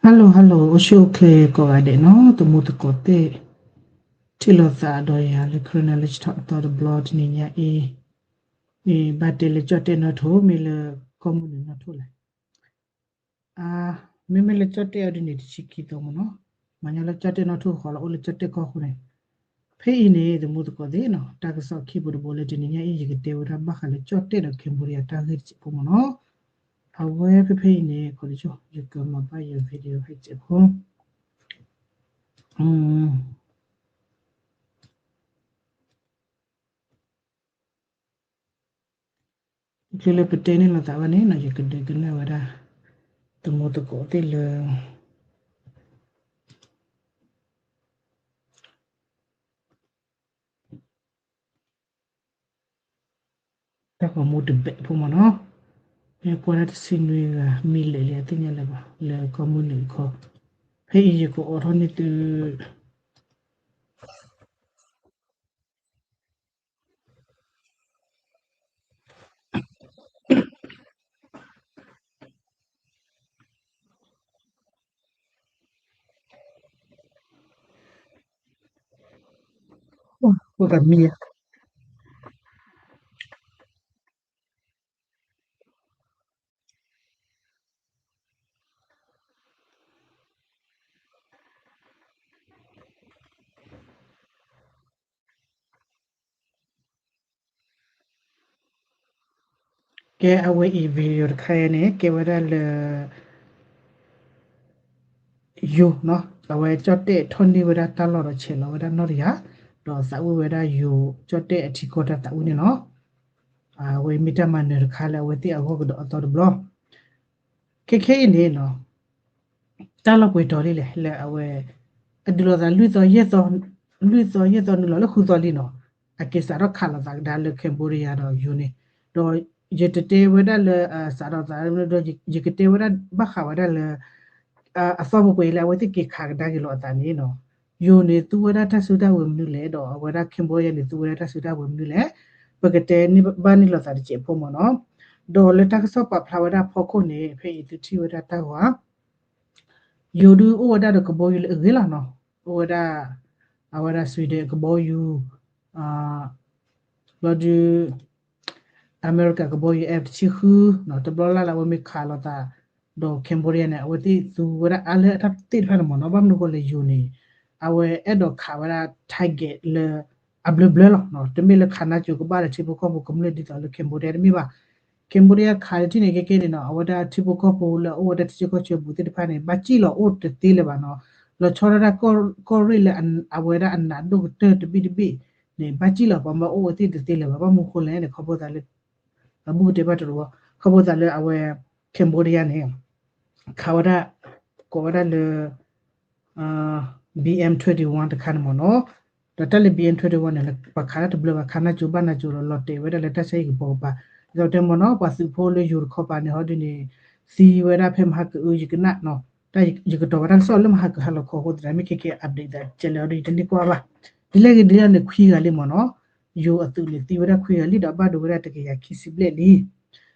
Hello hello အိၣ်ဆူၣ်အိၣ်ချ့ကိးဂၤဒဲးနီၤ သမူသကိးသ့ၣ် ထံၣ်လိာ်သးဒီးယၤလၢ Karen Knowledge Talk အသီတဘျီတနံၤညါအံၤ, ဘၣ်တဲလၢကၠီၣ်တဲၣ်နီၣ်ထိၣ် မ့ၢ်လၢကီၢ်မုၢ်နုာ်နီၣ်ထိၣ်လဲၣ်. မ့မ့ၢ်လၢကၠီၣ်တဲၣ်အီၤဒ်န့ၣ် တဆံခံသီမ့ၢ်နီၤ, မၤညီလၢကၠီၣ်တဲၣ်နီၣ်ထိၣ်ဃီလီၤ အိၣ်လၢကၠီၣ်တဲၣ်ကီၢ်ဃိန့ၣ်, ဖဲအံၤန့ၣ် သမူသကိးသ့ၣ်နီၤ တၢ်ကစီၣ်ခံဘိတဘိလၢတနံၤညါအံၤ ယကတဲဝဲဒၣ်ဘၣ်ဃးလၢကၠီၣ်တဲၣ်ဒီး Cambodia တၢ်ဂ့ၢ်တစဲးဖိမ့ၢ်နီၤ. အဝဲဖဲဖဲအံၤန့ၣ် ခီဒယ ယကမၤဘၣ်ယ video ဖဲတစဲးဖိ တချုးလၢပတဲန့ၢ်လိာ်သးဘၣ်န့ၣ်နီၤ ယကဒုးကနၣ်ဝဲဒၣ် သမူသကိးသ့ၣ်လၢ တၢ်ဂီၤမူတဘဲးဖိမ့ၢ်နီၤ, မ့ၢ်ကွၢ်ဒၣ်တဆံနွံဂၤ မံၤလဲာ်လံအသ့ၣ်ညါလၢၤဘၣ် လၢကီၢ်မုၢ်နုာ်အခီ, ဖဲအံၤယကအိးထီၣ်န့ၢ်သု အိၣ်သးမံယါ ကဲ အဝဲအံၤ video တခါအံၤန့ၣ် ကဲဝဲဒၣ်လၢ ယိၤနီၤ အဝဲကၠီၣ်တဲၣ်ထီၣ်န့ၢ်ဝဲဒၣ်တၢ်လီၢ်ဒီးဆဲးလီၤဝဲဒၣ်နီၢ်တယၤ, ဒီးသးဝံၣ်ဝဲဒၣ်ယိၤကၠီၣ်တဲၣ်အထံကီၢ်တၢ်သးဝံၣ်န့ၣ်လီၤ. အဝဲမ့ၢ်တၢ်မၤနၢၤတခါလၢအဝဲသ့ၣ်အဂီၢ်ကဒီးအသီတဘျီ ခဲခဲအံၤန့ၣ်နီၤ တၢ်လီၢ်ပှဲၤတီၤလံလဲၣ် လၢအဝဲ အဒုးလိာ်သးလွံၢ်သီယဲၢ်သီ လွံၢ်သီယဲၢ်သီနုာ်လီၤလၢဃုသီလံနီၤ, အက့ၤစးထီၣ်ခးလိာ်သးကဒါလၢ Cambodia ဒီးယိၤန့ၣ်, ဒီးယတတဲဝဲဒၣ်လၢ စးထီၣ်သးဒီး ယကတဲဝဲဒၣ်ဘၣ်ဃးဝဲဒၣ်လၢ အသီပှဲၤပှဲၤအံၤလၢအဝဲသ့ၣ်က့ၤခးကဒါက့ၤလိာ်အသးန့ၣ်နီၤ, ယိၤန့ၣ်သူဝဲဒၣ်တၢ်စုတၢ်ဝဲၤမနုၤလဲၣ် ဒီးအဝဲဒၣ် Cambodia န့ၣ် သူဝဲဒၣ်တၢ်စုတၢ်ဝဲၤမနုၤလဲၣ်, ပကတဲဘၣ်န့ၢ်လိာ်သးတစဲးဖိမ့ၢ်နီၤ. ဒီးလၢတၢ်ကစီၣ်ပာ်ဖျါဝဲဒၣ်ဖီခိၣ်န့ၣ် ဖဲအံၤသုထံၣ်ဝဲဒၣ်တၢ်ဂီၤဧါ ယိၤဒုးအိၣ်ဝဲဒၣ်ဒီးကဘီယူၤလၢအဂ့ၤလီၤနီၤ, အိၣ်ဝဲဒၣ် အဝဲဒၣ် Sweden ကဘီယူၤ ဘျီဒုး အမဲရကၤကဘီယူၤ F တဆံဃု တဘျီလၢ်လၢအဝဲမ့ၢ်ခးလိာ်သး ဒီး Cambodia န့ၣ် အဝဲသ့ၣ်သူဝဲဒၣ်အါလၢအတၢ်သ့ၣ်တဖၣ်န့ၣ်မ့ၢ်နီၤ, ဘၣ်မနုၤဃိလဲၣ်ယိၤန့ၣ် အဝဲအဲၣ်ဒိးခးဝဲဒၣ် target လၢ အဘျၢဘျၢလီၤ, တမ့ၢ်လၢခးနါစိၤကဘၣ်လၢထံဖိကီၢ်ဖိကမျၢၢ်ဒ်သိးလၢ Cambodia တမ့ၢ်ဘၣ်. Cambodia ခးလၢထံၣ်န့ၣ် ခဲကဲန့ၣ်နီၤ အဝဲဒၣ်ထံဖိကီၢ်ဖိလၢအအိၣ်ဝဲဒၣ်ထံဆၢကီၢ်ဆၢပူၤသ့ၣ်တဖၣ်န့ၣ် ဘၣ်စံၣ်လီၤအိၣ်တသ့လၢၤဘၣ်နီၤ, လီၤဆီဒၣ်တၢ်ကီၢ်ရ့ၣ်လၢအဝဲဒၣ်အနးဒိၣ်ကတၢၢ်တဘ့ၣ်တဘ့ၣ်န့ၣ် ဘၣ်စံၣ်လီၤပှၤမၢအိၣ်ဝဲသ့ၣ်တသ့လၢၤဘၣ်, ဘၣ်မနုၤဃိလဲၣ်န့ၣ် ခီဖျိသးလၢ အဘူးကတဲဘၣ်တရူး, ခီဖျိသးလၢအဝဲ Cambodia န့ၣ် ခးဝဲဒၣ် ကိးဝဲဒၣ်လၢ ဘီအမ် twenty-one တခါန့ၣ်မ့ၢ်နီၤ, ဒီးတၢ်လၢ ဘီအမ် twenty-one န့ၣ် ပှၤခးတၢ်တဘျၢဘၣ် ခးနါစိၤဘၣ်နါစိၤလီၤ လီၤတဲာ်ဝဲဒၣ်လၢတၢ်ဆါဟံၣ်ကပီၤကပၤ, ဒ်သိးတဲမ့ၢ်နီၤ ပှၤသုးဖိလၢယိၤတခီပၤန့ၣ် ဟီဒ်န့ၣ် သံဝဲဒၣ်ဖဲမဟါကအု ယကနၣ်နီၤ, တၢ်ယကတီၤဝဲဒၣ်တၢ်ကစီၣ်လၢမဟါကအုဟါလီၤခီအဃိသတး မ့ၢ်ခဲကဲ update သးကဲလၢာ်အီၤဒီး ယတန့ၢ်ကွၢ်ဘၣ်, ဒ်လဲၣ်ဂ့ၤဒ်လဲၣ်န့ၣ် ခွံဂၤလံမ့ၢ်နီၤ, ယိၤအသုးန့ၣ် သံဝဲဒၣ်ခွံဂၤလံ ဒီးအဘၣ်ဒိဝဲဒၣ်တကယၤခံဆံဘျဲၣ်လံ.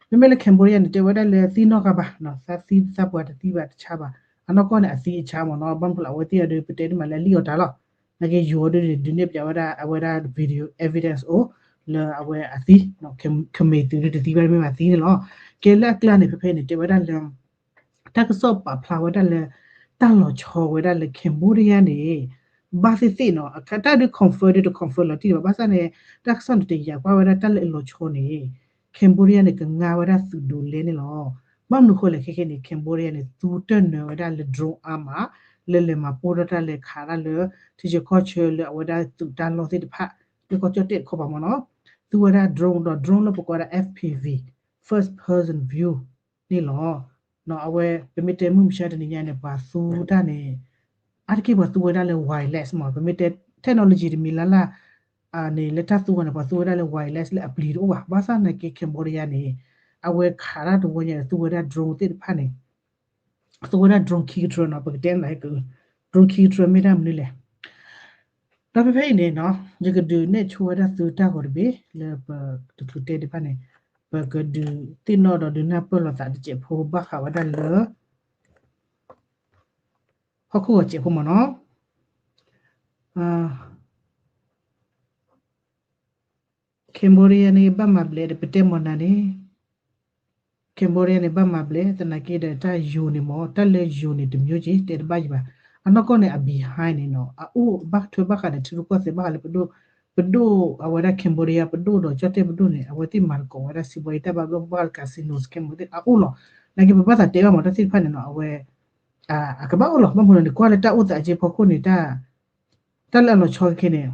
မ့မ့ၢ်လၢ Cambodia န့ၣ် တဲဝဲဒၣ်လၢသံနီတဂၤဘၣ်, သးသံသးပှၢ်တသံဘၣ်တဆါဘၣ်, အနီၢ်ကီၢ်န့ၣ် အသံအဆါမ့ၢ်နီၤ, ဘၣ်မနုၤဃိလၢအဝဲသ့ၣ်အဒုး ပတဲဒ်မးလၢအလံၣ်အီၣ်တၢ်လီၤ, နာ်က့ယိၤအီၤဒုးန့ၣ် ဒုးနဲၣ်ပၠးဝဲဒၣ်အဝဲဒၣ် video evidence အိၣ် လၢအဝဲအသံ, ခမ့ၢ်သုးဒုးတသံဘၣ်တမ့ၢ်ဘၣ်သံန့ၣ်လီၤ. ကဲလၢအကျါန့ၣ် ဖဲဖဲန့ၣ် တဲဝဲဒၣ်လၢ တၢ်ကစီၣ်ပာ်ဖျါဝဲဒၣ်လၢ တၢ်လီၤဆီဝဲဒၣ်လၢ Cambodia န့ၣ် ဘၣ်သ့ၣ်သ့ၣ်နီၤ, တၢ်ဒုး confirm ဒုးတ confirm လီၤတံၢ်ဘၣ်, ဘၣ်ဆၣ်န့ၣ် တၢ်ကစီၣ်န့ၣ်တယာ်ကွၢ်ဝဲဒၣ်တၢ်လၢအလီၤဆီန့ၣ် Cambodia န့ၣ် ကငါဝဲဒၣ်သုးဒိးလဲန့ၣ်လီၤ. ဘၣ်မနုၤဃိလဲၣ် ခဲခဲန့ၣ် Cambodia န့ၣ် သူတၢၢ်နၢၤဝဲဒၣ်လၢ drone အါမး လၢလဲၤမၤပိၢ်ထီၣ်တၢ်လဲၤခးတၢ်လၢ ထံဆၢကီၢ်ဆၢလၢအဝဲဒၣ်သုးတၢ်လီၢ်သ့ၣ်တဖၣ် လၢကီၢ်ကၠီၣ်တဲၣ်တခီပၤမ့ၢ်နီၤ, သူဝဲဒၣ် drone ဒီး drone လၢပကိးဝဲဒၣ် F P V, first person view န့ၣ်လီၤ. အဝဲပမ့ၢ်တဲမုၢ်မဆါတနံၤညါန့ၣ် ပှၤသူတၢ်န့ၣ် အါတက့ၢ်ပှၤသူဝဲဒၣ်လၢ wireless မ့ၢ်, ပမ့ၢ်တဲ technology တမံၤလၢ်လၢ် န့ၣ် လၢတၢ်သူဝဲန့ၣ် ပှၤသူဝဲဒၣ်လၢ wireless လၢအပျံၤတအိၣ်ဘၣ်. ဘၣ်ဆၣ်နာ်က့ Cambodia န့ၣ် အဝဲခးတၢ်တဝီညါန့ၣ် သူဝဲဒၣ် drone သ့ၣ်တဖၣ်န့ၣ် သူဝဲဒၣ် drone ခံကထြၢနီၤ, ပကတဲနၤဟဲက့ၤ drone ခံကထြၢမ့ၢ်တၢ်မနုၤလဲၣ်. ဒီးဖဲဖဲအံၤန့ၣ်နီၤ ယကဒုးနဲၣ်ဆိဝဲဒၣ်သုတၢ်ဂီၤတဘ့ၣ်လၢပတချုးတဲဒံးဘၣ်န့ၣ် ပကဒုးသ့ၣ်နီၣ်ဒီးဒုးနၢ်ပၢၢ်လိာ်သးတစဲးဖိဘၣ်ဃးဝဲဒၣ်လၢ ဟီၣ်ခိၣ်ဂီၤစဲးဖိမ့ၢ်နီၤ. Cambodia န့ၣ် ဘၣ်မၤဘျဲးဒီး ပတဲမီၤနၤန့ၣ် Cambodia န့ၣ် ဘၣ်မၤဘျဲး သနာ်က့ဒီး တၢ်ယိၤန့ၣ်မ့ၢ် တၢ်လၢယိၤန့ၣ် တမျိုးက့ တဲတဘၣ်ယံၤဘၣ်. အနီၢ်ကီၢ်န့ၣ် အ behind န့ၣ်နီၤ အအိၣ်ဘၣ်ထွဲဘၣ်ဃးဒီး ထံရူၢ်ကီၢ်သဲး ဘၣ်ဃးလၢပဒိၣ်, ပဒိၣ်အဝဲဒၣ် Cambodia ပဒိၣ်ဒီး ကၠီၣ်တဲၣ်ပဒိၣ်န့ၣ် အဝဲသ့ၣ်မၤသကိးဝဲဒၣ် စီးပွားရေး တၢ်ဘၣ်ဘျီၣ်ဘၣ် casino scam သ့ၣ် အအိၣ်လီၤ. သနာ်က့ ပဘၣ်သးတဲဘၣ်မ့ၢ် တၢ်သ့ၣ်တဖၣ်န့ၣ်နီၤ အဝဲ အကဘၣ်အိၣ်လီၤ. ဘၣ်မနုၤန့ၣ် ကွၢ်လၢတၢ်အိၣ်သးအကျဲဖီခိၣ်န့ၣ် တၢ်လၢအလီၤဆီခဲခဲန့ၣ်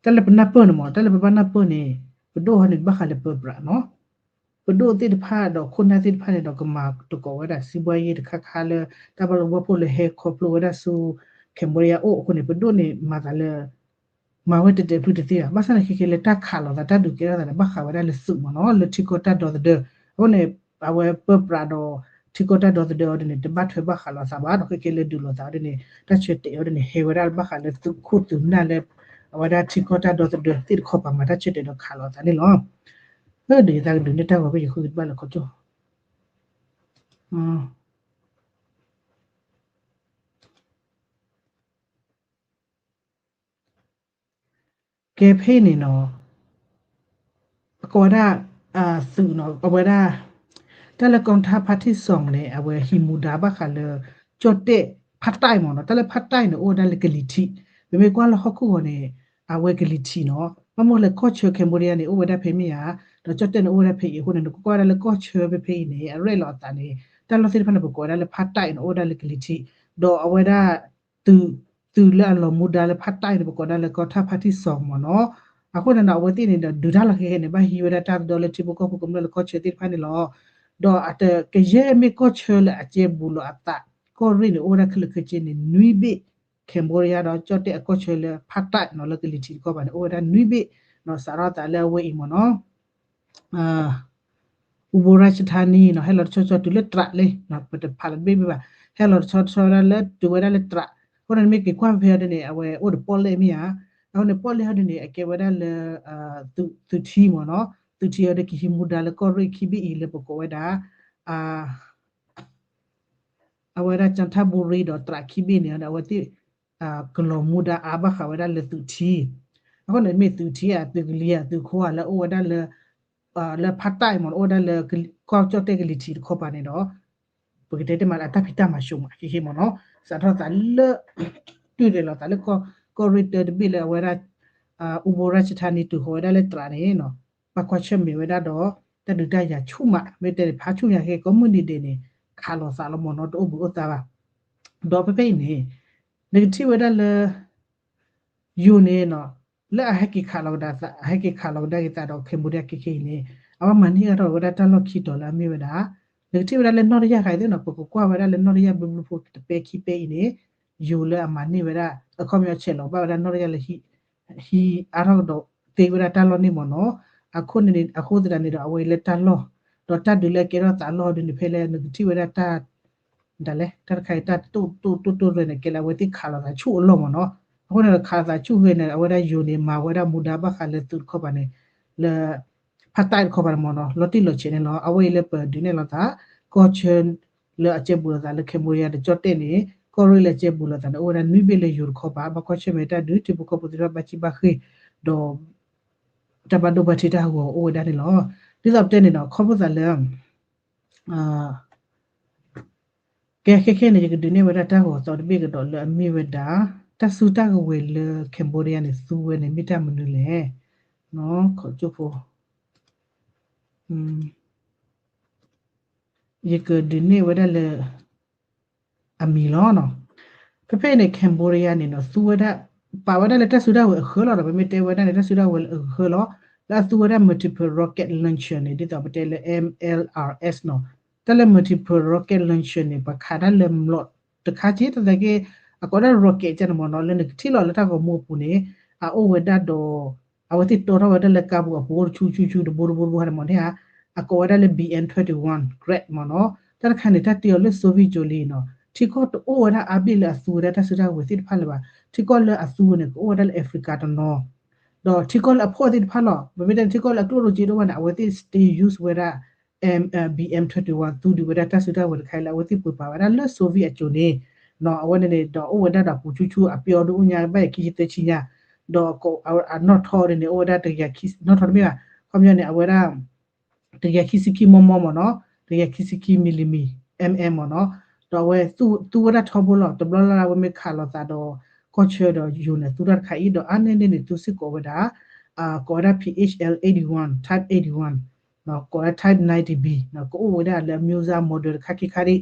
တၢ်လၢပနၢ်ပၢၢ်န့ၣ်မ့ၢ် တၢ်လၢပဘၣ်နၢ်ပၢၢ်န့ၣ် ပဒိၣ်ဟီန့ၣ် ဘၣ်ဃးလၢပၢပြးနီၤ. ပဒိၣ်သ့ၣ်တဖၣ်ဒီးခိၣ်နၢ်သ့ၣ်တဖၣ်န့ၣ်ဒီး ကမၤသကိးဝဲဒၣ် စီးပွားရေး တခါခါလၢ တၢ်ဘၣ်ဘျီဘၣ်ဖှိၣ်လၢဟဲခီဖျိဝဲဒၣ်ဆူ Cambodia အိၣ်အဃိန့ၣ် ပဒိၣ်န့ၣ်မၤသးလၢ မၤဝဲတဲာ်တဲာ်ဖုတသ့ဘၣ်. ဘၣ်ဆၣ်န့ၣ် ခဲခဲလၢတၢ်ခးလိာ်သး တၢ်ဒုးကဲထီၣ်သးန့ၣ် ဘၣ်ဃးဝဲဒၣ်လၢသုးမ့ၢ်နီၤ လၢထံကီၢ်တၢ်ဒီသဒၢ. အဃိန့ၣ် အဝဲပၢပြးဒီး ထံကီၢ်တၢ်ဒီသဒၢအီၤဒ်န့ၣ် တဘၣ်ထွဲဘၣ်ဃးလိာ်သးဘၣ်ဒီး ခဲခဲလၢဒုးလိာ်သးအီၤဒ်န့ၣ် တၢ်ဆၢတဲာ်အီၤဒ်န့ၣ် ဟဲဝဲဒၣ်ဘၣ်ဃးလၢသုးခိၣ်သုးနၢ်လၢ အဝဲဒၣ်ထံကီၢ်တၢ်ဒီသဒၢသ့ၣ်တခီပၤမၤတၢ်ဆၢတဲာ်ဒီးခးလိာ်သးန့ၣ်လီၤ. လၢဒုးယသးကဒုးန့ၢ်တၢ်ဂီၤဖဲယဃုကဘၣ်လၢခီကၠိ ကဲဖဲန့ၣ်နီၤ အကိးဝဲဒၣ် သုးနီၤ အဝဲဒၣ် တၢ်လၢ กองทัพภาคที่สอง န့ၣ် အဝဲဟံးမူဒါဘၣ်ဃးလၢ ကၠီၣ်တဲၣ်ဖးတၢ်မ့ၢ်နီၤ တၢ်လၢဖးတၢ်န့ၣ် အိၣ်ဝဲဒၣ်လၢကလံၤထံး ပမ့ၢ်ကွၢ်လၢဟီၣ်ခိၣ်ဂီၤန့ၣ် အဝဲကလံၤထံးနီၤ ဘၣ်မနုၤလဲၣ် ကီၢ်ဆၢ Cambodia န့ၣ် အိၣ်ဝဲဒၣ်ဖဲမ့ၢ်ဧါ ဒီးကၠီၣ်တဲၣ်န့ၣ် အိၣ်ဝဲဒၣ်ဖဲအံၤအဃိန့ၣ် နကကွၢ်ဝဲဒၣ်လၢကီၢ်ဆၢဖဲဖဲအံၤန့ၣ် အရဲၣ်လီၤအသးန့ၣ် တၢ်လီၢ်သ့ၣ်တဖၣ်န့ၣ် ပကိးဝဲဒၣ်လၢဖးတၢ်အံၤန့ၣ် အိၣ်ဝဲဒၣ်လၢကလံၤထံး ဒီးအဝဲဒၣ် သုး သုးလၢအလီၤမူဒါလၢဖးတၢ်အံၤန့ၣ် ပကိးဒၣ်လၢ กองทัพภาคที่สอง မ့ၢ်နီၤ အဃိန့ၣ်ဒီး အဝဲသ့ၣ်န့ၣ်ဒီး ဒုးတၢ်လီၢ်ခဲခဲန့ၣ် ဘၣ်ဟံးဝဲဒၣ်တၢ်သဒီလၢထံဖိကီၢ်ဖိကမျၢၢ်လၢကီၢ်ဆၢသ့ၣ်တဖၣ်န့ၣ်လီၤ. ဒီးအတကယဲၢ်မ့ၢ်ကီၢ်ဆၢလၢအကဲဘူးလိာ်အသး ကီၢ်ရ့ၣ်န့ၣ် အိၣ်ဝဲဒၣ်ခဲလၢာ်ခဲဆ့န့ၣ် နွံဘ့ၣ် Cambodia ဒီးကၠီၣ်တဲၣ်အကီၢ်ဆၢလၢဖးတၢ်နီၤ လၢကလံၤထံးတခီပၤန့ၣ် အိၣ်ဝဲဒၣ်နွံဘ့ၣ်နီၤ စးထီၣ်သးလၢအဝဲအံၤမ့ၢ်နီၤ อุบลราชธานี နီၤ ဟဲလီၤတဆီဆီတုၤလၢတြးလံ ပတဖးလီၤတဘ့ၣ်ဘၣ် ဟဲလီၤတဆီဆီဒၣ်လၢတုၤဝဲဒၣ်လၢတြး အဃိန့ၣ်မ့ၢ်က့ၤကွၢ်ဖဲဖဲအီၤဒ်န့ၣ် အဝဲအိၣ်ဒီးပီၣ်လဲၣ်မ့ၢ်ဧါ အဃိန့ၣ်ပီၣ်လဲၣ်အီၤဒ်န့ၣ် အကဲဝဲဒၣ်လၢ သုးထံမ့ၢ်နီၤ သုးထံအီၤဒီးကဟံးမူဒါလၢကီၢ်ရ့ၣ်ခံဘ့ၣ်အံၤလၢပကိးဝဲဒၣ် အဝဲဒၣ် จันทบุรี ဒီးတြးခံဘ့ၣ်န့ၣ်ဒီး အဝဲသ့ၣ် ကလီၤမူဒါအါဘၣ်ဃးဝဲဒၣ်လၢသုးထံ အဃိန့ၣ်မ့ၢ်သုးထံဧါ သုးကလံၤဧါ သုးခိဧါ လၢအိၣ်ဝဲဒၣ်လၢ လၢဖးတၢ်အံၤမ့ၢ် အိၣ်ဝဲဒၣ်လၢ ကီၢ်ကၠီၣ်တဲၣ်ကလံၤထံးတခီပၤန့ၣ်ဒီး ပကတဲတ့ၢ်မးလၢအတၢ်ဖံးတၢ်မၤဆိမး ဟ့ၣ်ဟ့ၣ်မ့ၢ်နီၤ စးထီၣ်သးလၢ တုၤဒဲးလီၤသးလၢ ကီၢ်ရ့ၣ်တၢတဘ့ၣ်လၢအဝဲဒၣ် อุบลราชธานี တုၤဃီၤဝဲဒၣ်လၢတြးန့ၣ်နီၤ ဘၣ်ကွၢ်ဆၢၣ်မဲာ်ဝဲဒၣ်ဒီး တၢ်ဒုးတၢ်ယၤဆူၣ်မး မ့ၢ်တဲန့ၣ် ဖးဆူၣ်ညါက့ ကိးမုၢ်နံၤဒဲးန့ၣ် ခးလိာ်သးလီၤမ့ၢ်နီၤ တအိၣ်ဘှံးအိၣ်သါဘၣ် ဒီးဖဲဖဲအံၤန့ၣ် နကထံၣ်ဝဲဒၣ်လၢ ယိၤန့ၣ်နီၤ လၢအဟဲက့ၤခးလီၤကဒါသး အဟဲက့ၤခးလီၤကဒါက့ၤသးဒီး Cambodia ခဲခဲအံၤန့ၣ် အဝဲမၤန့ၢ်အါထီၣ်ဝဲဒၣ်တၢ်လီၢ်ခံတီၤလၢအမ့ၢ်ဝဲဒၣ် နကထံၣ်ဝဲဒၣ်လၢနီၣ်တယၢ်ခါအံၤသ့ၣ်နီၤ ပကကွၢ်ဝဲဒၣ်လၢနီၣ်တယၢ်ဘျုးဘျုးဖိတပဲခံပဲအံၤန့ၣ် ယိၤလၢအမၤန့ၢ်ဝဲဒၣ် အခီပညီဆဲးလီၤဘၣ်ဝဲဒၣ်နီၣ်တယၢ်လၢ ဟံးအါထီၣ်ကဒီးသ့ဝဲဒၣ်တၢ်လီၢ်န့ၣ်မ့ၢ်နီၤ အဃိန့ၣ် အဃိသတးန့ၣ်ဒီး အဝဲအံၤလၢတၢ်လီၢ် ဒီးတၢ်ဒုးလၢအကဲထီၣ်သးလီၢ်ဒ်န့ၣ် ဖဲလၢနကထံၣ်ဝဲဒၣ်တၢ် ဒ်လဲၣ် တၢ်တခါအံၤ တၢ်တိၢ်တိၢ်တိၢ်တိၢ်ရဲၣ်န့ၣ် ကဲလၢအဝဲသ့ၣ်ခးလိာ်သးဆူၣ်အလီၢ်မ့ၢ်နီၤ အဃိန့ၣ်ဒီး ခးလိာ်သးဆူၣ်ဂ့ၤန့ၣ် အဝဲဒၣ်ယိၤန့ၣ် မၤဝဲဒၣ်မူဒါဘၣ်ဃးလၢသုးတခီပၤန့ၣ် လၢ ဖးတၢ်တခီပၤန့ၣ်မ့ၢ်နီၤ လီၤတံၢ်လီၤဆဲးန့ၣ်လီၤ အဝဲအံၤလၢပဒုးနဲၣ်လိာ်သး ကီၢ်ဆၢ လၢအကဲဘူးလိာ်သးလၢ Cambodia ဒီးကၠီၣ်တဲၣ်န့ၣ် ကီၢ်ရ့ၣ်လၢအကဲဘူးလိာ်သးန့ၣ် အိၣ်ဝဲဒၣ်နွံဘ့ၣ်လၢယိၤတခီပၤ ဘၣ်ကွၢ်ဆၢၣ်မဲာ်တၢ်ဒုး ထံဖိကီၢ်ဖိသ့ၣ်တဖၣ်ဘၣ်ဆံၣ်ဘၣ်ဃ့ၢ် ဒီး တၢ်ဘၣ်ဒိဘၣ်ထံးတၢ်ဟးဂီၤအိၣ်ဝဲဒၣ်န့ၣ်လီၤ. ဒ်သိးပတဲန့ၣ်ဒီး ခီဖျိသးလၢ ကဲခဲခဲန့ၣ် ယကဒုးနဲၣ်ဝဲဒၣ်တၢ်ဂီၤသီတဘ့ၣ်ကဒီးလၢအမ့ၢ်ဝဲဒၣ် တၢ်စုတၢ်ကဝဲၤလၢ Cambodia န့ၣ် သူဝဲန့ၣ် မ့ၢ်တၢ်မနုၤလဲၣ်. ခီကၠိဖိ ယကဒုးနဲၣ်ဝဲဒၣ်လၢ အမံၤလီၤနီၤ. ဖဲဖဲအံၤန့ၣ် Cambodia န့ၣ်နီၤ သူဝဲဒၣ် ပာ်ဝဲဒၣ်လၢတၢ်စုတၢ်ဝဲၤအဃၢလီၤဒီး ပမ့ၢ်တဲဝဲဒၣ်န့ၣ် တၢ်စုတၢ်ဝဲၤအဃၢလီၤ လၢအသူဝဲဒၣ် multiple rocket launcher န့ၣ် ဒ်သိးပတဲလၢ M L R S နီၤ. တၢ်လၢ multiple rocket launcher န့ၣ် ပခးတၢ်လၢမျိာ်တခါက့ တၢ်သးက့ အကိးဒၣ် rocket ကန့ၣ်မ့ၢ်နီၤ လၢနကထံၣ်လီၤလၢတၢ်ဂီၤမူအပူၤန့ၣ် အအိၣ်ဝဲဒၣ်ဒီး အဝဲသ့ၣ်တီထီၣ်ဝဲဒၣ်လၢကါပူၤအပူၤအိၣ်တဆူဆူဆူတဘိတဘိတဘိန့ၣ်မ့ၢ်န့ၣ်ဧါ အကိးဝဲဒၣ်လၢ B M twenty-one Grad မ့ၢ်နီၤ. တၢ်တခါန့ၣ် တၢ်တ့အီၤလၢ Soviet ကၠိလံနီၤ. ထံကီၢ်တအိၣ်ဝဲဒၣ်အါဘ့ၣ်လၢအသူဝဲဒၣ်တၢ်စုတၢ်ဝဲၤသ့ၣ်တဖၣ်လၢၤဘၣ်. ထံကီၢ်လၢအသူဝဲန့ၣ် ကအိၣ်ဝဲဒၣ်လၢ Africa တနီၤ ဒီးထံကီၢ်လၢအဖှီၣ်သ့ၣ်တဖၣ်လီၤ. ပမ့ၢ်တဲထံကီၢ်လၢအကျိၣ်ဒိၣ်စ့ဒိၣ်ဘၣ်န့ၣ် အဝဲသ့ၣ် still use ဝဲဒၣ် M, B M twenty-one သူဒုးဝဲဒၣ်တၢ်စုတၢ်ဝဲၤတခါအံၤလၢအဝဲသ့ၣ်ပှ့ၤပာ်ဝဲဒၣ်လၢ Soviet အကၠိန့ၣ် အဝဲန့ၣ်န့ၣ် ဒီးအိၣ်ဝဲဒၣ်ဒီးပူၤဆူၣ်ဆူၣ် အပျီဒုးအိၣ်ညါ ဘၣ်ယခံဆံသၢဆံညါ, ဒီးအနီၣ်ထီဒ်န့ၣ် အိၣ်ဝဲဒၣ်တကယၤခံ နီၣ်ထီတမ့ၢ်ဘၣ်, ခီပညီန့ၣ် အဝဲဒၣ် တကယၤခံဆံခံ မီမီမ့ၢ်နီၤ, တကယၤခံဆံခံ မံၤလံမံၤ MM မ့ၢ်နီၤ, ဒီးအဝဲသူဝဲဒၣ်ထီဘိလီၤ. တဘျီလၢ်လၢ် အဝဲမ့ၢ်ခးလိာ်သးဒီး ကီၢ်ဆၢဒီးယိၤန့ၣ် သူတၢ်တခါအံၤ ဒီးအါန့ၢ်န့ၣ်န့ၣ် သူစ့ၢ်ကီးဝဲဒၣ် ကိးဝဲဒၣ် ဖံၣ်အ့ၣ်ချ်အဲလ် eighty one, type eighty one, ကိးဝဲဒၣ် type ninety B ကအိၣ်ဝဲဒၣ်လၢအမျိုးအစား model တခါခံခါဒံး,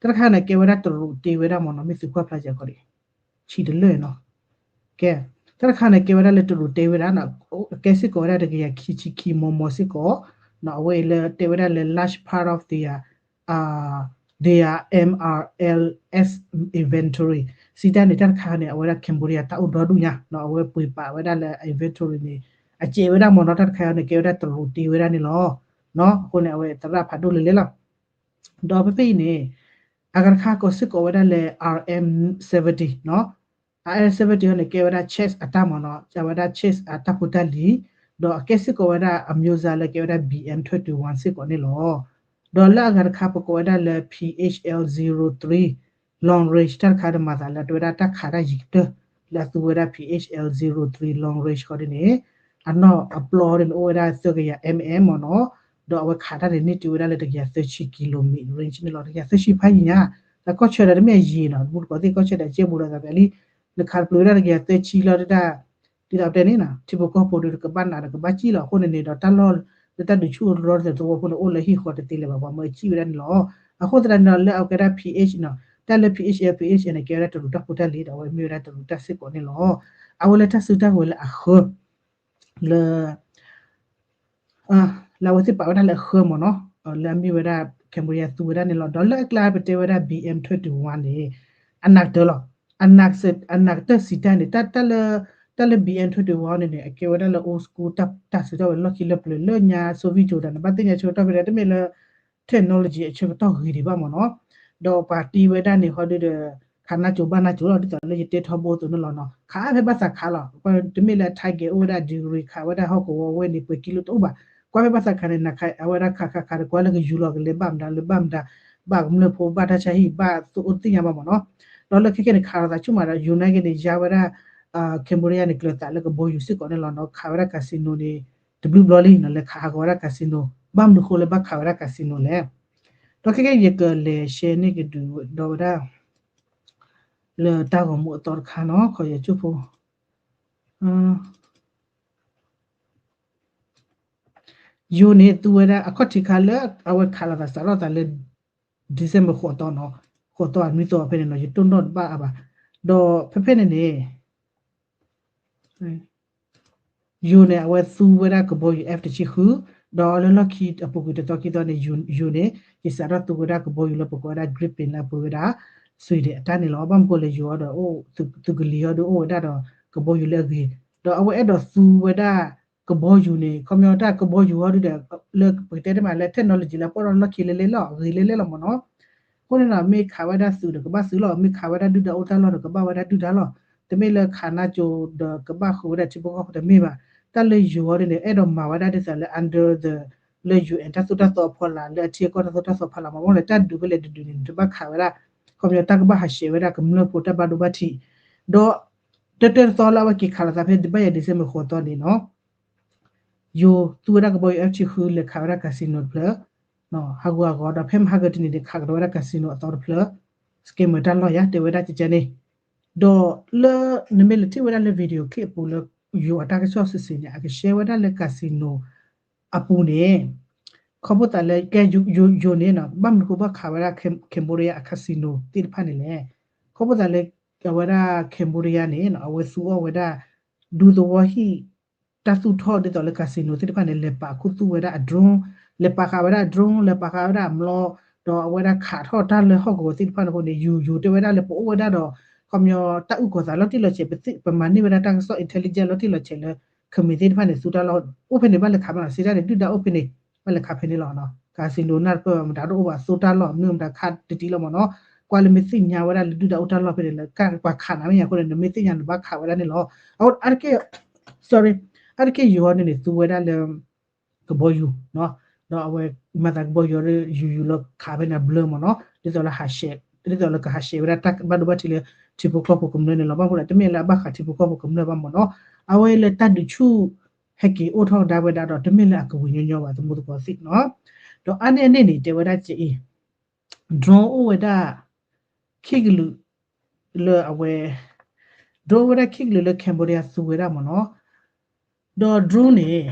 တၢ်တခါန့ၣ် ကဲဝဲဒၣ်တရူးတ့ဝဲဒၣ်မ့ၢ်နီၤ, မ့ၢ်သုကွၢ်ဖျါစ့ၢ်ကီးဒံး ဆံးတလၢာ်နီၤ. ကဲ, တၢ်တခါန့ၣ် ကဲဝဲဒၣ်လၢတရူးတ့ဝဲဒၣ်နီၤ, ကဲစ့ၢ်ကီးဝဲဒၣ်တကယၤခံဆံခံ မီမီစ့ၢ်ကီး, အဝဲအံၤလၢတဲဝဲဒၣ်လၢ large part of their their M R L S inventory စံးတၢ်န့ၣ် တၢ်တခါန့ၣ် အဝဲဒၣ် Cambodia တၢ်အိၣ်ဒီဒူၣ်ညါနီၤ, အဝဲပှ့ၤပာ်ဝဲဒၣ်လၢ inventory န့ၣ် အစဲးဝဲဒၣ်မ့ၢ်နီၤ, တၢ်တခါအံၤန့ၣ် ကဲဝဲဒၣ်တရူးတ့ဝဲဒၣ်န့ၣ်လီၤ. အဃိန့ၣ် အဝဲသရၣ်ဖးဒိၣ်လၢလဲၣ်လီၤ. ဒီးဖဲဖဲအံၤန့ၣ် အဂၤတခါကိးစ့ၢ်ကီးဝဲဒၣ်လၢ RM seventy နီၤ, RM seventy န့ၣ် ကဲဝဲဒၣ် Czech အတၢ်မ့ၢ်နီၤ, အဝဲဒၣ် Czech အတၢ်ဖိတၢ်လံၤ, ဒီးအကဲစ့ၢ်ကီးဝဲဒၣ်အမျိုးအစားလၢကဲဝဲဒၣ် B M twenty one စ့ၢ်ကီးန့ၣ်လီၤ. ဒီးလၢအဂၤတခါ ပကိးဝဲဒၣ်လၢ P H L zero three long range တၢ်တခါဒီးမၤသးလၢ တဲဝဲဒၣ်တၢ်ခးတၢ်ယံၤကတၢၢ် လၢအသူဝဲဒၣ် P H L zero three long range ဃီဒ်န့ၣ် အနီၢ်အပျီဒ်န့ၣ် အိၣ်ဝဲဒၣ်သၢကယၤ MM မ့ၢ်နီၤ, ဒီးအဝဲခးတၢ်န့ၣ် န့ၢ်တုၤဝဲဒၣ်လၢတကယၤသၢဆံ kilometer range န့ၣ်လီၤ. တကယၤသၢဆံဖးယံၤညါ, လၢကီၢ်ဆၢဒီးတမ့ၢ်အယံၤနီၤ, ဘူးတကိးသ့ၣ်ကီၢ်ဆၢဒီးအကဲဘူးဒီးသးဖဲလံ, နခးတပျုာ်ဝဲဒၣ်တကယၤသၢဆံလီၤ ဒ်သိးပတဲန့ၣ်နီၤ, ထံဖိကီၢ်ဖိဒီးတကဘၣ်နးဒီးကဘၣ်စံၣ်လီၤ. အဃိန့ၣ်န့ၣ်ဒီး တၢ်လီၢ်လၢတၢ်ဒုးဆူၣ်အိၣ်တရီတသ့ၣ် သဝီဖိန့ၣ် အိၣ်လၢဟံၣ်ဃီတသ့လၢၤဘၣ် ပှၤမၢအစံၣ်ဝဲဒၣ်န့ၣ်လီၤ. အဃိသတးန့ၣ်ဒီး လၢအကဲဒၣ် PH နီၤ, တၢ်လၢ PHL PHL န့ၣ် ကဲဝဲဒၣ်တရူးတၢ်ဖိတၢ်လံၤ ဒီးအဝဲမ့ၢ်ဝဲဒၣ်တရူးတၢ်စ့ၢ်ကီးန့ၣ်လီၤ. အဝဲလၢတၢ်စုတၢ်ကဝဲၤလၢအဃၢ လၢ လၢအဝဲသ့ၣ်ပာ်ဝဲဒၣ်လၢအဃၢမ့ၢ်နီၤ, လၢအမ့ၢ်ဝဲဒၣ် Cambodia သူဝဲဒၣ်န့ၣ်လီၤ. ဒီးလၢအကျါပတဲဝဲဒၣ် B M twenty one န့ၣ် အနးကတၢၢ်လီၤ. အနးကတၢၢ်စံးတၢ်န့ၣ် တၢ်လၢ တၢ်လၢ B M twenty one န့ၣ်န့ၣ် အကဲဝဲဒၣ်လၢ old school တၢ်စုတၢ်ဝဲၤလီၢ်ခံလၢပျၢၤလၢညါ Soviet ကၠိတၢ် နဘၣ်သ့ၣ်ညါဆၢကတီၢ်ဖဲန့ၣ် တမ့ၢ်လၢ technology အဆၢကတီၢ်ဂ့ၤဒံးဘၣ်မ့ၢ်နီၤ, ဒီးပှၤတ့ဝဲဒၣ်န့ၣ် ဟီဒုဒီး ခးနါကၠိဘၣ်နါကၠိလီၤ ဒ်သိးလၢယတဲထီဘိအသိးန့ၣ်လီၤနီၤ. ခးဖဲဘၣ်သးခးလီၤ, တမ့ၢ်လၢ target အိၣ်ဝဲဒၣ် degree ခးဝဲဒၣ်ဟီၣ်ကဝီၤဝဲန့ၣ် ပှဲၤကံလိတအိၣ်ဘၣ်. ကွၢ်ဖဲဘၣ်သးခးန့ၣ် နခးအဝဲဒၣ်ခးခးခးဒီး ကွၢ်လၢကယူၤလီၤကလဲၤဘၣ်မတၤလၢဘၣ်မတၤ ဘၣ်ကမျၢၢ်ဖိ ဘၣ်တၢ်ဆါဟံၣ် ဘၣ်သိအိၣ်သ့ၣ်ညါဘၣ်မ့ၢ်နီၤ. ဒီးလၢခဲကနံၣ်န့ၣ် ခးလိာ်သးဆူၣ်မးဒီး ယူၤနက့န့ၣ် ယါဝဲဒၣ် Cambodia န့ၣ် ကျၢၤသးလၢကဘီယူၤစ့ၢ်ကီးန့ၣ်လီၤနီၤ. ခးဝဲဒၣ် casino န့ၣ် တဘျုးဘျီလံနီၤ လဲၤခးဟးဂီၤဝဲဒၣ် casino, ဘၣ်မနုၤဃိလၢဘၣ်ခးဝဲဒၣ် casino လဲၣ်. ဒီးခဲကနံၣ် ယကလဲၤ share န့ၢ်ကဒုးဒီးဝဲဒၣ် လၢတၢ်ဂီၤမူအသီတခါနီၤ ခီယဆိဖိ ယိၤန့ၣ် သူဝဲဒၣ်အခီၣ်ထံးခါလၢအဝဲခးလိာ်သးစးထီၣ်သးလၢ December ဃိးသီနီၤ, ဃိးသီအနွံသီဖဲန့ၣ်နီၤ ယတိၢ်နီၣ်တဘၣ်အါဘၣ်. ဒီးဖဲဖဲန့ၣ်န့ၣ် ယိၤန့ၣ် အဝဲသူဝဲဒၣ်ကဘီယူၤ F တဆံဃု, ဒီးလၢလီၢ်ခံအပူၤကွံာ်တသီခံသီန့ၣ် ယိၤန့ၣ် ယစးထီၣ်သူဝဲဒၣ်ကဘီယူၤလၢပကိးဝဲဒၣ် Gripen လၢအပှ့ၤဝဲဒၣ် Sweden အတၢ်န့ၣ်လီၤ. ဘၣ်မနုၤဃိလဲၣ် ယိၤအံၤဒီးအိၣ်သုးကလံၤအံၤဒီးအိၣ်ဝဲဒၣ်ဒီးကဘီယူၤလၢအဂ့ၤ, ဒီးအဝဲအဲၣ်ဒိးသူဝဲဒၣ်ကဘီယူၤန့ၣ် ခီပညီတၢ်ကဘီယူၤအံၤဒီး လၢပကတဲတမးလၢ technology လၢပှၤဒီးလီၢ်ခံလဲၤလဲၤလီၤ ဂ့ၤလဲၤလဲၤလီၤမ့ၢ်နီၤ. အဃိန့ၣ်နီၤ မ့ၢ်ခးဝဲဒၣ်သုးဒီးကဘၣ်သုးလီၤ, မ့ၢ်ခးဝဲဒၣ်ဒုၣ်ဒါအိၣ်တၢ်လီၢ်ဒီးကဘၣ်ဝဲဒၣ်ဒုၣ်ဒါလီၤ. တမ့ၢ်လၢခးနါကၠိဒီးကဘၣ်ဃုာ်ဝဲဒၣ်ထံဖိကီၢ်ဖိတမ့ၢ်ဘၣ်. တၢ်လၢယိၤအံၤန့ၣ် အဲၣ်ဒိးမၤဝဲဒၣ်ဒ်သိးလၢ under the လၢ ယူၣ်အဲၣ် တၢ်သိၣ်တၢ်သီအဖီလာ် လၢအထံအကီၢ်တၢ်သိၣ်တၢ်သီဖီလာ်မ့ၢ် မ့ၢ်လဲၣ် တၢ်ဒုးဖဲလဲၣ်တဒုးန့ၣ် နတဘၣ်ခးဝဲဒၣ် ခီပညီတၢ်ကဘၣ်ဟးဆှဲးဝဲဒၣ်ကမျၢၢ်ဖိတၢ်ဘၣ်ဒိဘၣ်ထံး, ဒီး တၢတၢတသီလၢအဝဲက့ၤခးလိာ်သးဖဲဘၣ်ယၤ December ဃိးသီန့ၣ်နီၤ ယိၤသူဝဲဒၣ်ကဘီယူၤ F တဆံဃု လဲၤခးဝဲဒၣ် casino တဖျၢၣ်, ဟးဂူာ်ဟးဂီၤဒီးဖဲမဟါကတနံၤန့ၣ် ခးကဒီးဝဲဒၣ် casino အသီတဖျၢၣ်, scammer တၢ်လီၢ်ယၤ တဲဝဲဒၣ်ကကဲန့ၣ်, ဒီးလၢ နမ့ၢ်လဲၤထံၣ်ဝဲဒၣ်လၢ video clip အပူၤလၢ ယိၤအတၢ်ကစီၣ်စံးစ့ၢ်န့ၣ် အက share ဝဲဒၣ်လၢ casino အပူၤန့ၣ် ခီဖျိသးလၢ ကဲယိၤန့ၣ် ဘၣ်မနုၤဃိဘၣ်ခးဝဲဒၣ် Cambodia အ casino သ့ၣ်တဖၣ်န့ၣ်လဲၣ်. ခီဖျိသးလၢ အဝဲဒၣ် Cambodia န့ၣ် အဝဲသူအီၣ်ဝဲဒၣ် ဒူသဝီဟံၣ် တၢ်သူၣ်ထီၣ်ဒ်သိးလၢ casino သ့ၣ်တဖၣ်န့ၣ် လဲၤပာ်ခူသူၣ်ဝဲဒၣ်အ drone, လဲၤပာ်ဃာ်ဝဲဒၣ်အ drone, လဲၤပာ်ဃာ်ဝဲဒၣ်အမျိ, ဒီးအဝဲဒၣ်ခးထီၣ်တၢ်လၢဟီၣ်ကဝီၤသ့ၣ်တဖၣ်န့ၣ်အဃိန့ၣ် ယိၤယိၤတဲဝဲဒၣ်လၢပအိၣ်ဝဲဒၣ်ဒီး ခီပညီတၢ်အုၣ်ကီၤသးလီၤတံၢ်လီၤဆဲး ပမၤန့ၢ်ဝဲဒၣ်တၢ်ကစီၣ် intelligence လီၤတံၢ်လီၤဆဲးလၢ ခမ့ၢ်သ့ၣ်တဖၣ်န့ၣ် သူတၢ်လီၢ် အိၣ်ဖဲန့ၣ် ဘၣ်လဲၤခးမးနီၤ စံးတၢ်န့ၣ် ဒုၣ်ဒါအိၣ်ဖဲန့ၣ် ဘၣ်လဲၤခးဖဲန့ၣ်လီၤ. casino နၢ်တပၢၢ်ဘၣ် မတၤတအိၣ်ဘၣ် သိတၢ်လီၢ် မ့ၢ်မတၤခးတတံၢ်လီၤမ့ၢ်နီၤ. ကွၢ်လၢမ့ၢ်သ့ၣ်ညါဝဲဒၣ်လၢဒုၣ်ဒါအိၣ်တၢ်လီၢ်ဖဲန့ၣ်လၢ ကပှၤခးနၤမ့ၢ်ညါအဃိန့ၣ် နမ့ၢ်သ့ၣ်ညါနဘၣ်ခးဝဲဒၣ်န့ၣ်လီၤ. အဝဲအါတက့ၢ် sorry အါတက့ၢ်ယိၤအီၤန့ၣ်န့ၣ် သူဝဲဒၣ်လၢ ကဘီယူၤ ဒီးအဝဲမၤသးကဘီယူၤဒီး ယူၤယူၤလၢခးဖဲန့ၣ်အဘျၢမ့ၢ်နီၤ ဒ်သိးလၢဟးဆှဲး ဒ်သိးလၢကဟးဆှဲးဝဲဒၣ်တၢ်ဘၣ်ဒိဘၣ်ထံးလၢ ထံဖိကျိဖိကမျၢၢ်န့ၣ်လီၤ. ဘၣ်မနုၤလဲၣ် တမ့ၢ်လၢအဘၣ်ဃးထံဖိကျိဖိကမျၢၢ်ဘၣ်မ့ၢ်နီၤ, အဝဲလၢတၢ်ဒုးဆူၣ် ဟဲက့ၤအိၣ်ထီၣ်ကဒါဝဲဒၣ်ဒီး တမ့ၢ်လၢအကဝံၤညီညီဘၣ် သမူသကိးသ့ၣ်နီၤ. ဒီးအါန့ၢ်အန့ၣ်န့ၣ် တဲဝဲဒၣ်ကအံၤ drone အိၣ်ဝဲဒၣ် ခံကလုာ်လၢအဝဲ drone အိၣ်ဝဲဒၣ်ခံကလုာ်လၢ Cambodia သူဝဲဒၣ်မ့ၢ်နီၤ. ဒီး drone န့ၣ်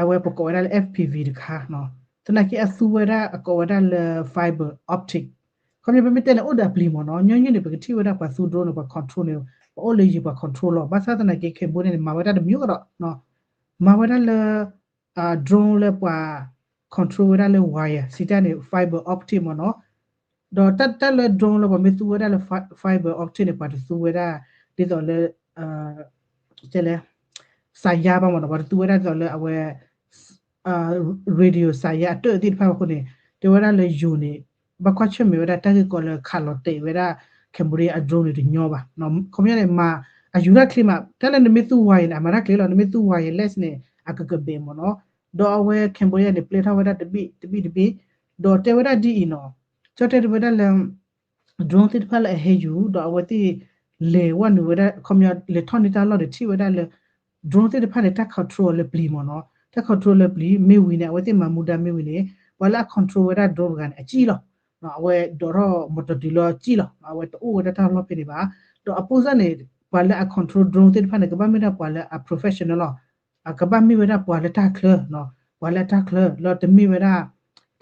အဝဲပကိးဝဲဒၣ်လၢ F P V တခါနီၤ, သနာ်က့အသူဝဲဒၣ်အကိးဝဲဒၣ်လၢ fiber optic, ခီပညီပမ့ၢ်တဲန့ၣ် အိၣ်ဒီးအပျံၤမ့ၢ်နီၤ, ညီနုၢ်န့ၣ် ပကထံၣ်ဝဲဒၣ်ပှၤသူ drone န့ၣ် ပှၤ control န့ၣ် ပှၤအိၣ်လၢယံၤပှၤ control လီၤ. ဘၣ်ဆၣ်သနာ်က့ Cambodia န့ၣ် မၤဝဲဒၣ်တမံၤကဒီး, မၤဝဲဒၣ်လၢ drone လၢပှၤ control ဝဲဒၣ်လၢ wire စံးတၢ်န့ၣ် fiber optic မ့ၢ်နီၤ. ဒီးတၢ်လၢ drone လၢပှၤမ့ၢ်သူဝဲဒၣ်လၢ fiber optic န့ၣ် ပှၤတသူဝဲဒၣ် ဒ်သိးလၢ တဲလဲၣ် စၤယါဘၣ်မ့ၢ်နီၤ, ပှၤတသူဝဲဒၣ်ဒ်သိးလၢအဝဲ radio စၤယါအတၢၢ်သ့ၣ်တဖၣ်အဃိန့ၣ် တဲဝဲဒၣ်လၢယိၤန့ၣ် ဘၣ်ကွၢ်ဆၢၣ်မဲာ်ဝဲဒၣ်တၢ်ဂ့ၢ်ကီလၢခးလီၤတဲာ်ဝဲဒၣ် Cambodia အ drone န့ၣ်တညီဘၣ်. ခီပညီန့ၣ် မၤအယူၤတၢ်ချ့မး, တၢ်လၢနမ့ၢ်သူ wire န့ၣ် အမၤတၢ်ချ့လီၤ, နမ့ၢ်သူ wireless န့ၣ် အကကဘဲးမ့ၢ်နီၤ. ဒီးအဝဲ Cambodia န့ၣ် ပျဲထီၣ်ဝဲဒၣ်တဘ့ၣ်တဘ့ၣ်တဘ့ၣ်, ဒီးတဲဝဲဒၣ်ဒ်အံၤနီၤ, ကၠီတဲတဝဲဒၣ်လၢ drone သ့ၣ်တဖၣ်လၢအဟဲယူၤ ဒီးအဝဲသ့ၣ်လဲၤဝဲနုာ်ဝဲဒၣ် ခီပညီလဲၤထီၣ်န့ၢ်တၢ်လီၢ်န့ၣ် ထံၣ်ဝဲဒၣ်လၢ drone သ့ၣ်တဖၣ်န့ၣ် တၢ် control လၢပျံၤမ့ၢ်နီၤ, တၢ် control လၢပျံၤ မ့ၢ်ဝံၤန့ၣ် အဝဲသ့ၣ်မၤမူဒါမ့ၢ်ဝံၤန့ၣ် ပှၤလၢအ control ဝဲဒၣ် drone တဂၤန့ၣ် အစံၣ်လီၤ. အဝဲဒိးထီၣ်မီတီတုၤလၢစံၣ်လီၤ, အဝဲတအိၣ်ဝဲဒၣ်တၢ်လီၢ်ဖဲန့ၣ်ဘၣ်. ဒီးအပိၢ်စၢ်န့ၣ် ပှၤလၢအ control drone သ့ၣ်တဖၣ်န့ၣ် ကဘၣ်မ့ၢ်ဒၣ်ပှၤလၢအ professional လီၤ. အကဘၣ်မ့ၢ်ဝဲဒၣ်ပှၤလၢတၢ်ချၢ, ပှၤလၢတၢ်ချၢ လၢတမ့ၢ်ဝဲဒၣ်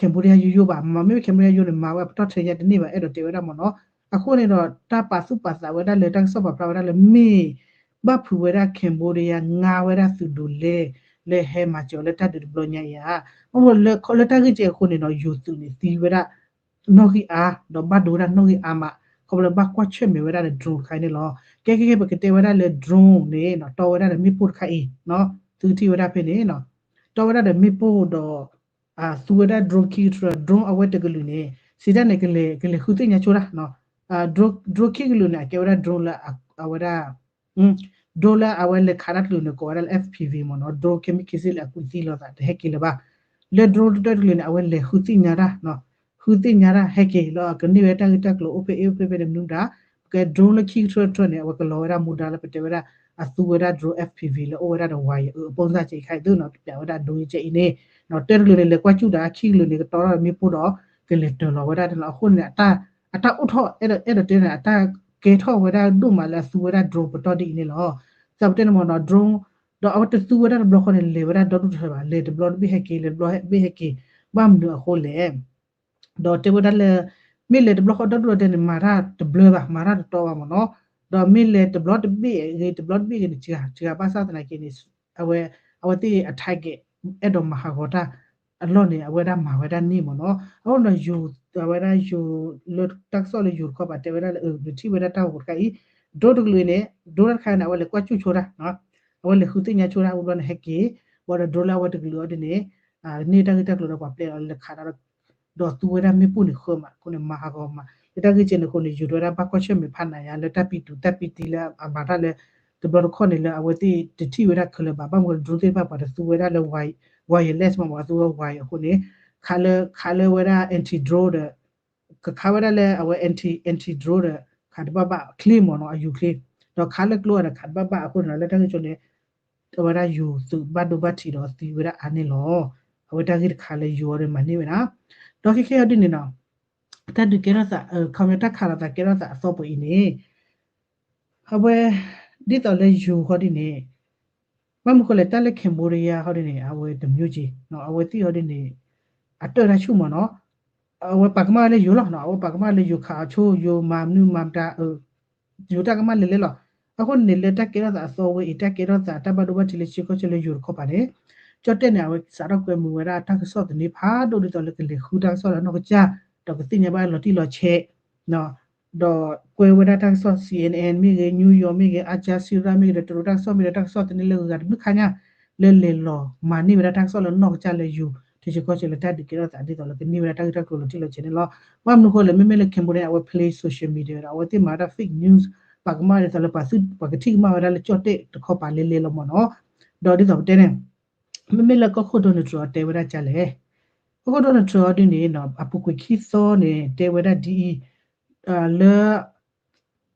Cambodia ယိယိဘၣ်, မ့မ့ၢ် Cambodia ယိန့ၣ် မၤဝဲအပတီၢ်ထဲညါတန့ၢ်ဘၣ် အဲၣ်ဒိးတဲဝဲဒၣ်မ့ၢ်နီၤ. အဃိန့ၣ်ဒီး တၢ်ပာ်သူၣ်ပာ်သးဝဲဒၣ်လၢ တၢ်ကစီၣ်ပာ်ဖျါဝဲဒၣ်လၢ မ့ၢ် ဘၣ်ဖုးဝဲဒၣ် Cambodia ငါဝဲဒၣ်သုးဒိးလဲ လၢဟဲမၤစၢၤအီၤလၢတၢ်ဒုးတဘျီညါအံၤဧါ. မ့ၢ်လၢ လၢတၢ်ဂ့ၢ်ကဲအဃိန့ၣ်နီၤ ယိၤသုးန့ၣ်သံဝဲဒၣ် နီၣ်ဂံၢ်အါ, ဒီးဘၣ်ဒိဝဲဒၣ်နီၣ်ဂံၢ်အါမး, ခီဖျိလၢဘၣ်ကွၢ်ဆၢၣ်မဲာ်ဝဲဒၣ်ဒီး drone တခါအံၤန့ၣ်လီၤ. ကဲကဲကဲ ပကတဲဝဲဒၣ်လၢ drone န့ၣ်နီၤ တီဝဲဒၣ်ဒီးမ့ၣ်ပိၢ်တခါအံၤ, သုကထံၣ်ဝဲဒၣ်ဖဲန့ၣ်နီၤ, တီဝဲဒၣ်ဒီးမ့ၣ်ပိၢ်ဒီး သူဝဲဒၣ် drone ခံကထြၢ, drone အဝဲတကလုာ်န့ၣ် စံးတၢ်န့ၣ် ကလဲၤဃုသ့ၣ်ညါဆိတၢ်, drone ခံကလုာ်န့ၣ် အကဲဝဲဒၣ် drone လၢအဝဲဒၣ် drone လၢအဝဲလဲၤခးတၢ်တကလုာ်န့ၣ် ကိးဝဲဒၣ်လၢ F P V မ့ၢ်နီၤ, drone ခဲမုၢ်ခံဆ့လၢအကူၣ်သံလိာ်သးတဟဲက့ၤလၢၤဘၣ်. လၢ drone တတၢတကလုာ်န့ၣ် အဝဲလဲၤဃုသ့ၣ်ညါတၢ်, ဃုသ့ၣ်ညါတၢ်ဟဲက့ၤလၢ ကန့ၢ်ဝဲတၢ်ဂ့ၢ်တၢ်ကျိၤအိၣ်ဖဲအ့ၣ်အိၣ်ဖဲဖဲန့ၣ် မနုၤဒၣ် ပကဲ drone လၢခံကထြၢတထြၢန့ၣ် အဝဲကလီၤဝဲဒၣ်မူဒါလၢပတဲဝဲဒၣ် အသူဝဲဒၣ် drone F P V လၢအိၣ်ဝဲဒၣ်ဒီး wire အပူစၢ်ကဲအံၤခါအံၤသုနီၤ တပျးဝဲဒၣ်ဒိကဲအံၤန့ၣ်, တၢတကလုာ်န့ၣ် လဲၤကွၢ်စူၣ်ဒီး ခံကလုာ်န့ၣ် ကတီထီၣ်ဒီးမ့ၣ်ပိၢ်ဒီး ကလဲၤတၢၤလီၤဝဲဒၣ်န့ၣ်လီၤ. အဃိန့ၣ် အတၢ်အိၣ်ထီၣ် အဲၣ်ဒိးတဲန့ၣ် အတၢ်ကဲထီၣ်ဝဲဒၣ်ဒိၣ်မးလၢအသူဝဲဒၣ် drone ပတီၢ်ဒ်အံၤန့ၣ်လီၤ. သးပတဲန့ၣ်မ့ၢ်နီၤ drone ဒီးအဝဲတသူဝဲဒၣ်တဘျီဃီန့ၣ် လဲၤဝဲဒၣ်ဒီဒူၣ်တထၢဘၣ်, လဲၤတဘျီတဘ့ၣ်ဟဲက့ၤ လဲၤတဘျီတဘ့ၣ်ဟဲက့ၤ, ဘၣ်မနုၤအဃိလဲၣ် ဒီးတဲဝဲဒၣ်လၢ မ့ၢ်လဲၤတဘျီဃီဒီဒူၣ်ဒီးတဲန့ၣ် မၤတၢ်တဘျၢဘၣ်, မၤတၢ်တတီဘၣ်မ့ၢ်နီၤ, ဒီးမ့ၢ်လဲၤတဘျီတဘ့ၣ်ဂ့ၤ တဘျီတဘ့ၣ်ဂ့ၤန့ၣ် စှၤ စှၤဘၣ်ဆၣ်သနာ်က့န့ၣ် အဝဲ အဝဲသ့ၣ်အ target အဲၣ်ဒိးမၤဟးဂီၤတၢ်အလီၢ်န့ၣ် အဝဲဒၣ်မၤဝဲဒၣ်န့ၣ်မ့ၢ်နီၤ. အဃိဒီးယိၤ အဝဲဒၣ်ယိၤလၢတၢ်ကစီၣ်လၢယိၤတခီပၤတဲဝဲဒၣ်လၢ နထံၣ်ဝဲဒၣ်တၢ်ဂီၤတခါအံၤ drone တကလုာ်အံၤန့ၣ် drone တၢ်တခါအံၤန့ၣ် အဝဲလဲၤကွၢ်စူၣ်ဆိတၢ် အဝဲလဲၤဃုသ့ၣ်ညါဆိတၢ် ဝံၤဘျီန့ၣ် ဟဲက့ၤ ဘၣ်ဒီး drone လၢအဝဲတကလုာ်အီၤဒ်န့ၣ် န့ၢ်တၢ်ဂ့ၢ်တၢ်ကျိၤဒီးပှၤပျဲလီၤလၢခးတၢ် ဒီးသူဝဲဒၣ်မ့ၣ်ပိၢ်န့ၣ်ဃၢမး အဃိန့ၣ် မၤဟးဂီၤမး လၢတၢ်ဂ့ၢ်ကဲန့ၣ်အဃိန့ၣ် ယိၤတဲဝဲဒၣ်ဘၣ်ကွၢ်ဆၢၣ်မဲာ်ဖးနးယါလၢတၢ်ပံၤတူးတၢ်ပံၤတံလၢအမၤတၢ်လၢ တဘျီတခီၣ်န့ၣ်လၢအဝဲသ့ၣ်တထံၣ်ဝဲဒၣ်ခဲလၢာ်ဘၣ် ဘၣ်မနုၤ drone သ့ၣ်တဖၣ်ပှၤတသူဝဲဒၣ်လၢ wireless မး ပှၤသူဝဲ wire အဃိန့ၣ် ခးလၢ ခးလၢဝဲဒၣ် anti drone ဒီး ကခးဝဲဒၣ်လၢအဝဲ anti anti drone ဒီး ခးတဘၣ်ဘၣ်ချ့မ့ၢ်နီၤ အယူၤချ့ ဒီးခးလၢကျိအီၤဒီးခးတဘၣ်ဘၣ်အဃိန့ၣ်လီၤ လၢတၢ်ဂ့ၢ်ကဲန့ၣ် အဝဲဒၣ်ယိၤသုးဘၣ်ဒိဘၣ်ထံးဒီးသံဝဲဒၣ်အါန့ၣ်လီၤ. အဝဲတၢ်ဂ့ၢ်တခါလၢယိၤအီၤဒီးမၤန့ၢ်ဝဲဒၣ် ဒီးခဲခဲအီၤဒ်န့ၣ်နီၤ တၢ်ဒုးကဲထီၣ်သး ခီပညီတၢ်ခးလိာ်သးကဲထီၣ်သးအသီပှဲၤအံၤန့ၣ် အဝဲ ဒ်သိးလၢယိၤဃီဒ်န့ၣ် ဘၣ်မနုၤဃိလဲၣ် တၢ်လၢ Cambodia ဃီဒ်န့ၣ် အဝဲတမျိုးက့ၤ အဝဲသ့ၣ်ဃီဒ်န့ၣ် အတၢၢ်တၢ်ဆူၣ်မ့ၢ်နီၤ အဝဲပာ်ကမၣ်လၢယိၤလီၤ အဝဲပာ်ကမၣ်လၢယိၤခးအီၤဆိ ယိၤမၤမနုၤမၤမတၤ ယိၤတၢ်ကမၣ်လဲၤလဲၤလီၤ. အဃိန့ၣ် လၢတၢ်ကဲထီၣ်သးအသီဝဲအံၤ တၢ်ကဲထီၣ်သးတၢ်ဘၣ်ဒိဘၣ်ထံးလၢထံကီၢ်ဆၢလၢယိၤတခီပၤန့ၣ် ကၠီၣ်တဲၣ်န့ၣ် အဝဲစးထီၣ်ကွဲမုာ်ဝဲဒၣ်တၢ်ကစီၣ်သန့ဖးဒိၣ်ဒ်သိးလၢကလဲၤဃုတၢ်ကစီၣ်လၢနီၢ်ကစၢ် ဒီးကသ့ၣ်ညါဘၣ်လီၤတံၢ်လီၤဆဲး ဒီးကွဲဝဲဒၣ်တၢ်ကစီၣ် C N N မ့ၢ်ဂ့ၤ New York မ့ၢ်ဂ့ၤ Al Jazeera မ့ၢ်ဂ့ၤ ဒီးတရူးတၢ်ကစီၣ်မ့ၢ်ဒီးတၢ်ကစီၣ်သန့လၢဂၤဂၤတဘျုးခါညါ လၢလဲၤလီၤမၤန့ၢ်ဝဲဒၣ်တၢ်ကစီၣ်လၢနီၢ်ကစၢ်လၢယိၤ ထံဆၢကီၢ်ဆၢလၢတၢ်ဒုးကဲထီၣ်သးဒ်သိးလၢကန့ၢ်ဝဲဒၣ်တၢ်ဂ့ၢ်တၢ်ကျိၤလီၤတံၢ်လီၤဆဲးန့ၣ်လီၤ. ဘၣ်မနုၤဃိလဲၣ် မ့မ့ၢ်လၢ Cambodia အဝဲ play social media ဒီး အဝဲသ့ၣ်မၤဝဲဒၣ် fake news ပာ်ကမၣ်ဒ်သိးလၢ ပှၤကထံၣ်ကမၣ်ဝဲဒၣ်လၢကၠီၣ်တဲၣ်တခီပၤလဲၤလဲၤလီၤမ့ၢ်နီၤ. ဒီးဒ်သိးပတဲန့ၣ် မ့မ့ၢ်လၢကီၢ်ခိၣ် Donald Trump တဲဝဲဒၣ်ကလဲၣ် ကီၢ်ခိၣ် Donald Trump အီၤဒ်န့ၣ် အပူၤကွံာ်ခံသီန့ၣ် တဲဝဲဒၣ်ဒ်အံၤ လၢ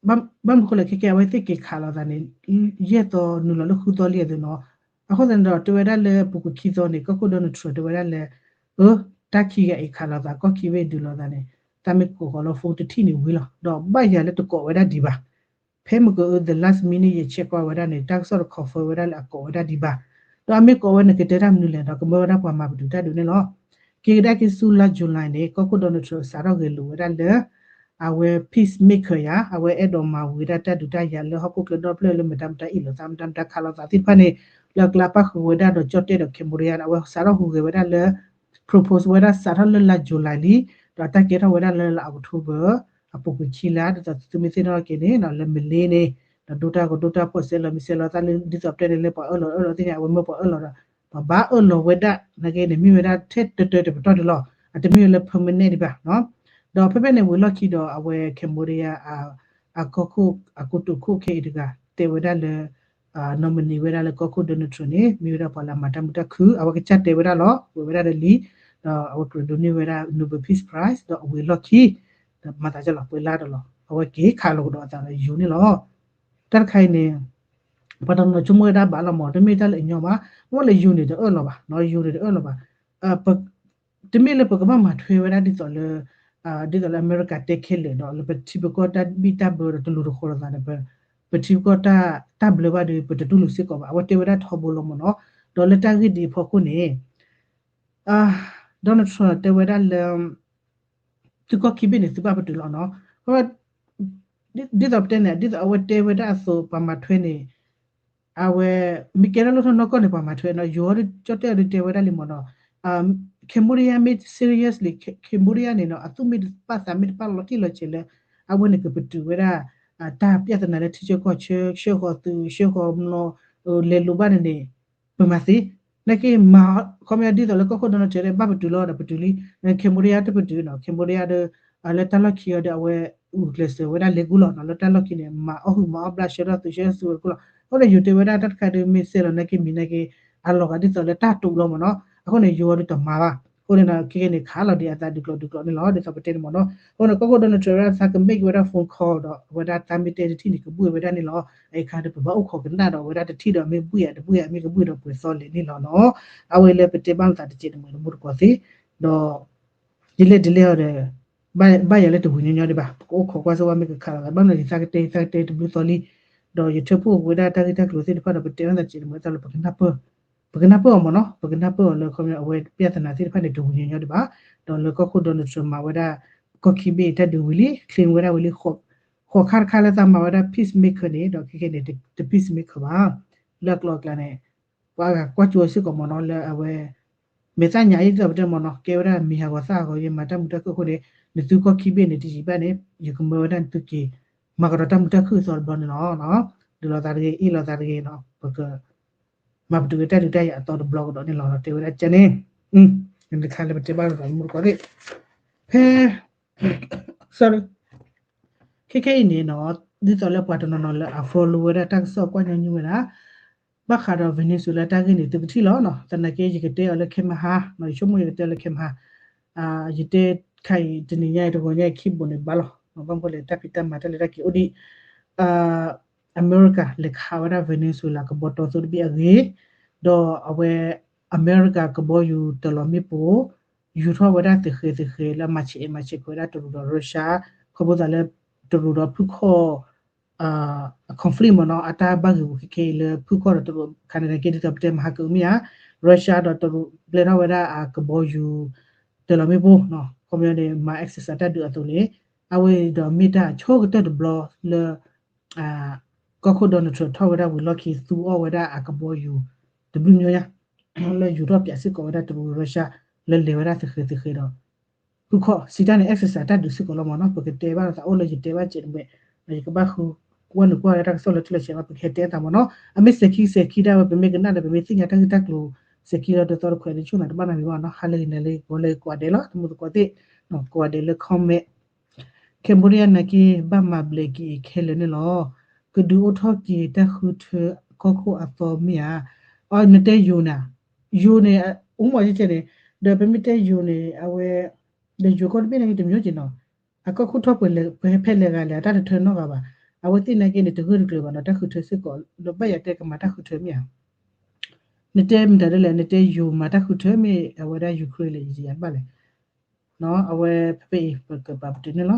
ဘၣ်မနုၤဃိလဲၣ် ခဲကဲအဝဲသ့ၣ်က့ၤခးလိာ်သးန့ၣ် ယဲၢ်သီနုာ်လီၤလၢဃုသီလံအသိးနီၤ. အဃိသတးန့ၣ်ဒီး တဲဝဲဒၣ်လၢအပူၤကွံာ်ခံသီန့ၣ် ကီၢ်ခိၣ် Donald Trump တဲဝဲဒၣ်လၢ အၢ တၢ်ခံဂၤအံၤခးလိာ်သး ကီၢ်ခံဘ့ၣ်ဒုးလိာ်သးန့ၣ် သးမ့ၢ်ကိးဃီၤလၢ phone တထံၣ်န့ၣ်ဝံၤလီၤ. ဒီးဘၣ်ယၤလၢတကိးဝဲဒၣ်ဒံးဘၣ် ဖဲမ့ၢ်က the last minute ယဆဲးကွၢ်ဝဲဒၣ်န့ၣ် တၢ်ကစီၣ်တ confirm ဝဲဒၣ်လၢအကိးဝဲဒၣ်ဒံးဘၣ်. ဒီးအမ့ၢ်ကိးဝဲန့ၣ် ကတဲတၢ်မနုၤလဲၣ်ဒီး ကမၢဝဲဒၣ်ပှၤမၤပတုာ်တၢ်ဒုးန့ၣ်လီၤ. က့ၤကဒါက့ၤဆူလါ July န့ၣ် ကီၢ်ခိၣ် Donald Trump စးထီၣ်ဂဲၤလိာ်ဝဲဒၣ်လၢ အဝဲ peacemaker ယၤ အဝဲအဲၣ်ဒိးမၤဝံၤဒၣ်တၢ်ဒုးတၢ်ယၤလၢဟီၣ်ခိၣ်ချၢဒီဖျၢၣ်လၢမတၤမတၤအ့ၣ်လိာ်သး မတၤမတၤခးလိာ်သးသ့ၣ်တဖၣ်န့ၣ် လၢအကျါပၣ်ဃုာ်ဝဲဒၣ်ဒီးကၠီၣ်တဲၣ်ဒီး Cambodia န့ၣ် အဝဲစးထီၣ်ဟူးဂဲၤဝဲဒၣ်လၢ propose ဝဲဒၣ်စးထီၣ်လၢလါ July လံ ဒီးအတၢ်ကဲထီၣ်ဝဲဒၣ်လၢလါ October အပူၤကွံာ်ခံလါ ဒ်သိးသုမ့ၢ်သ့ၣ်နီၣ်ထီၣ်က့ၤန့ၣ် လၢမလ့န့ၣ် ဒီးဒိတၢ်ကဒိတၢ်ဖှီၣ်စဲလီၤမံစဲလီၤသးလၢ ဒ်သိးပတဲန့ၣ်လၢပှၤအၢၣ်လီၤအၢၣ်လီၤသ့ၣ်ညါ အဝဲမ့ၢ်ပှၤအၢၣ်လီၤဒီး ပှၤဘၣ်အၢၣ်လီၤဝဲဒၣ် နာ်က့န့ၣ် မ့ၢ်ဝဲဒၣ်ထဲတတၢတပတီၢ်န့ၣ်လီၤ. အတမ့ၢ်ဝဲလၢ permanent ဒံးဘၣ်နီၤ. ဒီးဖဲဖဲန့ၣ်ဝံၤလီၢ်ခံဒီး အဝဲ Cambodia အကီၢ်ခိၣ်အကိတိာ်ခိၣ်ခဲအံၤတဂၤ တဲဝဲဒၣ်လၢ nominee ဝဲဒၣ်လၢကီၢ်ခိၣ် Donald Trump န့ၣ် မ့ၢ်ဝဲဒၣ်ပှၤလၢအမၤတၢ်မုာ်တၢ်ခုၣ် အဝဲကစၢ်တဲဝဲဒၣ်လီၤ ဝဲဝဲဒၣ်ဒီးလံ ဒီးအဝဲကြၢးဒိးန့ၢ်ဝဲဒၣ် Nobel Peace Prize ဒီးအဝံၤလီၢ်ခံ ဒီးမၤသးဒ်လီၤ ပှဲၤလါဒီးလီၤ အဝဲက့ၤခးလီၤကဒီးအသးဒီးယိၤန့ၣ်လီၤ. တၢ်တခါအံၤန့ၣ် ပှၤတနီၤနီၤဆိကမိၣ်ဝဲဒၣ်ဘၣ်လီၤမး တမ့ၢ်တၢ်လၢအညီဘၣ် မ့ၢ်လၢယိၤန့ၣ်တအၢၣ်လီၤဘၣ်နီၤ ယိၤန့ၣ်တအၢၣ်လီၤဘၣ် တမ့ၢ်လၢပကဘၣ်မၤထွဲဝဲဒၣ်ဒ်သိးလၢ ဒ်သိးလၢ America တဲခဲလၢာ်ဒီး လၢပထံပကီၢ်တၢ်ဘံၣ်တၢ်ဘၢဒီးတလူၤတဃီၤလိာ်သးဒီး ပထံပကီၢ်တၢ်ဘျၢဘၣ်ဒီး ပတတူၢ်လိာ်စ့ၢ်ကီးဘၣ် အဝဲတဲဝဲဒၣ်ထီဘိလီၤမးနီၤ. ဒီးလၢတၢ်ဂ့ၢ်ဒ်အံၤအဖီခိၣ်န့ၣ် Donald Trump တဲဝဲဒၣ်လၢ သုကီၢ်ခံဘ့ၣ်န့ၣ် သုဘၣ်ပတုာ်လီၤနီၤ. ဒ်သိးပတဲန့ၣ် ဒ်သိးအဝဲတဲဝဲဒၣ်အသိး ပှၤမၤထွဲန့ၣ် အဝဲ မ့ၢ်ကဲထီၣ်လိၣ်ထီၣ်နီၢ်ကီၢ်န့ၣ် ပှၤမၤထွဲနီၤ ယိၤဒီးကၠီၣ်တဲၣ်အီၤဒုးတဲဝဲဒၣ်လံမးနီၤ Cambodia မ့ၢ် seriously Cambodia န့ၣ်နီၤ အသူၣ်မ့ၢ်တပာ်သးမ့ၢ်တပာ် လီၤတံၢ်လီၤဆဲးလၢ အဝဲန့ၣ်ကပတုာ်ဝဲဒၣ် တၢ်ပြဿနာလၢထံဆၢကီၢ်ဆၢ ဆှၢဃီၤသုး ဆှၢဃီၤမျိာ် လဲၤလိာ်ဘၣ်န့ၣ်န့ၣ် ပမၤသ့ နာ်က့မၤ ခီပညီဒ်သိးလၢကီၢ်ခိၣ် Donald Trump တဲဘၣ်ပတုာ်လီၤဒီးပတုာ်လံ Cambodia တပတုာ်နီၤ Cambodia ဒီး လၢတၢ်လီၢ်ခံအီၤဒီးအဝဲ ဂုာ်ကျဲးစၢးဝဲဒၣ်လဲၤကူလီၤနီၤ လၢတၢ်လီၢ်ခံန့ၣ် မၤအီၣ်ဟုၣ်မၤအီၣ်ဘျၣ် ဆှၢထီၣ်သုးဆှၢသုးဝဲတကူလီၤ အဃိန့ၣ် ယိၤတဲဝဲဒၣ်တၢ်တခါဒီး မ့ၢ်စဲးလီၤနာ်က့မံၤနာ်က့ အလီၤဂာ်ဒ်သိးလၢတၢ်တူးလီၤမးနီၤ အဃိန့ၣ် ယိၤအီၤဒုးတမၤဘၣ် အဃိန့ၣ်ဒီး ခဲကဲန့ၣ် ခးလီၤဒံးအသးဒုးကျိၤဒုးကျိၤန့ၣ်လီၤ ဒ်သိးပတဲန့ၣ်မးနီၤ အဃိန့ၣ် ကီၢ်ခိၣ် Donald Trump ဝဲဒၣ်သးက make ဝဲဒၣ် phone call ဒီး အဝဲဒၣ်သးမ့ၢ်တဲတထံၣ်န့ၣ် ကဘှံးဝဲဒၣ်န့ၣ်လီၤ အခါဒီးပဘၣ်အိၣ်ခိးကနၣ်ဒီး အဝဲဒၣ်တထံၣ်ဒီးမ့ၢ်ဘှံးဧါတဘှံးဧါ မ့ၢ်ကဘှံးဒီးပှဲၤသီလဲၣ်န့ၣ်လီၤနီၤ အဝဲလၢပတဲဘၣ်လိာ်သးတစဲးတမှဲးတမူတကိးသ့ ဒီး ဒ်လဲၣ်ဒ်လဲၣ်အီၤဒီး ဘၣ်ယၤလၢတဝံၤညီညီဒံးဘၣ် ပကအိၣ်ခိးကွၢ်စ့ၢ်ဝဲမ့ၢ်ကခးလီၤသး ဘၣ်မနုၤယသးကတဲ ယသးကတဲတဘျုးသီလံ ဒီးယထၢဖှိၣ်ဝဲဒၣ်တၢ်ဂ့ၢ်တၢ်ကျိၤသ့ၣ်တဖၣ်ဒီး ပတဲဘၣ်သးတစဲးတမှဲးသးလၢပကနၢ်ပၢၢ် ပကနၢ်ပၢၢ်အီၤမးနီၤ ပကနၢ်ပၢၢ်အီၤလၢခီပညီအဝဲပြဿနာသ့ၣ်တဖၣ်န့ၣ် တဝံၤညီညီဒံးဘၣ် ဒီးလၢကီၢ်ခိၣ် Donald Trump မၤဝဲဒၣ် ကီၢ်ခံဘ့ၣ်တၢ်ဒုးဝံၤလံ claim ဝဲဒၣ်ဝံၤလံ ဃိးခါတခါလၢသးမၤဝဲဒၣ် peacemaker န့ၣ် ဒီးခဲကဲန့ၣ် တ peacemaker ဘၣ် လၢအကျိၤအကျဲန့ၣ် ပှၤဂၤကွၢ်ကၠိစ့ၢ်ကီးမးနီၤ လၢအဝဲ မဲာ်သၣ်ညါအံၤဒ်သိးပတဲမးနီၤ ကဲဝဲဒၣ်မံၤဟးဂီၤသၣ်ဟးဂီၤ ယမၤတၢ်မုာ်တၢ်ခုၣ်အဃိန့ၣ် နသုကီၢ်ခံဘ့ၣ်န့ၣ် တယံာ်ဘၣ်န့ၣ် ယကမၢဝဲဒၣ်နသုက့ၤ မၤကဒီးတၢ်မုာ်တၢ်ခုၣ်အသီတဘျီန့ၣ်လီၤ. ဒုးလိာ်သးတဂ့ၤ အ့ၣ်လိာ်သးတဂ့ၤနီၤ ပက မၤပတုာ်က့ၤတၢ်ဒုးတၢ်ယၤအသီတဘျီကဒီးန့ၣ်လီၤ တဲဝဲဒၣ်ကန့ၣ် တခါလၢပတဲဘၣ်လိာ်သးမူတကိးသ့ၣ် ဖဲ sorry ခဲခဲအံၤန့ၣ်နီၤ ဒ်သိးလၢပှၤတနီၤနီၤလၢအ follow ဝဲဒၣ်တၢ်ကစီၣ်ကွၢ်ညီနုၢ်ဝဲဒၣ် ဘၣ်ဃးဒီး Venezuela တၢ်ဂ့ၢ်န့ၣ် သုကထံၣ်လီၤနီၤ သနာ်က့ယကတဲအီၤလၢခဲမဟါ ယဆိကမိၣ်ယကတဲအီၤလၢခဲမဟါ ယတဲခါအံၤ တနံၤညါအံၤ တဂီၤညါအံၤ ခံဘိန့ၣ်ဘၣ်လီၤ ဘၣ်မနုၤလဲၣ် တၢ်ဖံးတၢ်မၤတၢ်လဲၤတၢ်က့ၤအိၣ်ဒံး အမဲရကၤလဲၤခးဝဲဒၣ် Venezuela ကဘီတီသိတဘ့ၣ်အဂ့ၢ် ဒီးအဝဲ အမဲရကၤကဘီယူၤတလီၤမ့ၣ်ပိၢ် ယူၤထီၣ်ဝဲဒၣ်သဃဲၤသဃဲၤလၢအမၤဆဲးအဲၣ်မၤဆဲးခွဲးဝဲဒၣ်တရူးဒီး Russia ခီဖျိသးလၢ တရူးဒီးဖုၣ်ခီၣ် အ conflict မ့ၢ်နီၤ အတၢ်ဘၣ်ဂ့ၢ်ပူၤခဲခဲအံၤလၢဖုၣ်ခီၣ်ဒီးတရူး ခါန့ၣ်က့ဒ်သိးပတဲမဟါကအုမ့ၢ်ဧါ Russia ဒီးတရူးပျဲထီၣ်ဝဲဒၣ်အကဘီယူၤ တလီၤမ့ၣ်ပိၢ် ခီပညီန့ၣ် မၤ exercise တၢ်ဒုးအသိးန့ၣ် အဝဲဒီးမ့ၢ်တၢ်ဆိကတၢၢ်တဘျီလၢ ကီၢ်ခိၣ် Donald Trump ထီၣ်ဝဲဒၣ်ဝံၤလီၢ်ခံသူအီၣ်ဝဲဒၣ်အကဘီယူၤ တဘျုးမံၤညါ လၢယူၤထီၣ်ပၠးစ့ၢ်ကီးဝဲဒၣ်တရူး Russia လၢလဲၤဝဲဒၣ်သဃဲၤသဃဲၤဒီး ဖုၣ်ခီၣ် စံးတၢ်န့ၣ် exercise တၢ်ဒုးစ့ၢ်ကီးလီၤမ့ၢ်နီၤ ပကတဲဘၣ်သးအိၣ်လၢယတဲဘၣ်စဲးတမှဲး ယကဘၣ်ဃုကွၢ်နုာ်ကွၢ်လၢတၢ်ကစီၣ်လၢထူလၢစဲးလီၤ ပကဟဲတဲသးမ့ၢ်နီၤ အမ့ၢ်စဲးခံစဲးခံဒၣ်ဝဲ ပမ့ၢ်ကနၣ်ဒီး ပမ့ၢ်သ့ၣ်ညါတၢ်ဂ့ၢ်တၢ်ကျိၤ စဲးခံလီၤတသီတခွဲး တဆိၣ်နၤတဘၣ်နီတမံၤဘၣ်နီၤ ဟါလၢဂ့ၤနၤလၢဂ့ၤ ကိးလၢဂ့ၤ ကိးဂၤဒဲးလီၤ တမူသကိးသ့ၣ် ကိးဂၤဒဲးလၢ comment Cambodia နာ်က့ဘၣ်မၤဘျဲးက့ၤခဲလၢာ်န့ၣ်လီၤ. ကဒုးအိၣ်ထီၣ်က့ၤတၢ်ဃုထၢကီၢ်ခိၣ်အသီမ့ၢ်ဧါ. အီ နတဲယိၤန့ၣ်, ယိၤန့ၣ် အိၣ်မးယဲၢ်န့ၣ်, ဒီးပမ့ၢ်တဲယိၤန့ၣ် အဝဲ ဒီးယိၤကီၢ်တဘ့ၣ်န့ၣ် တမျိုးက့ၤနီၤ. အကီၢ်ခိၣ်ထီၣ်ပှဲၤလဲၤ ပှဲၤဖဲလဲၤဂၤလဲၣ် အတၢ်တထၢနီတဂၤဘၣ်. အဝဲသ့ၣ်နာ်က့န့ၣ် တဂၢၢ်တကျၢၤဘၣ်နီၤ တၢ်ဃုထၢစ့ၢ်ကီး လၢဘၣ်ယၤတဲကမၤတၢ်ဃုထၢမ့ၢ်ဧါ. နတဲမတၤဒ်လဲၣ် နတဲယိၤမၤတၢ်ဃုထၢမ့ၢ် အဝဲဒၣ် Ukraine လဲၣ် ယယၤတဘၣ်လဲၣ်. အဝဲဖဲဖဲအံၤ ပကပာ်ပတုာ်န့ၣ်လီၤ.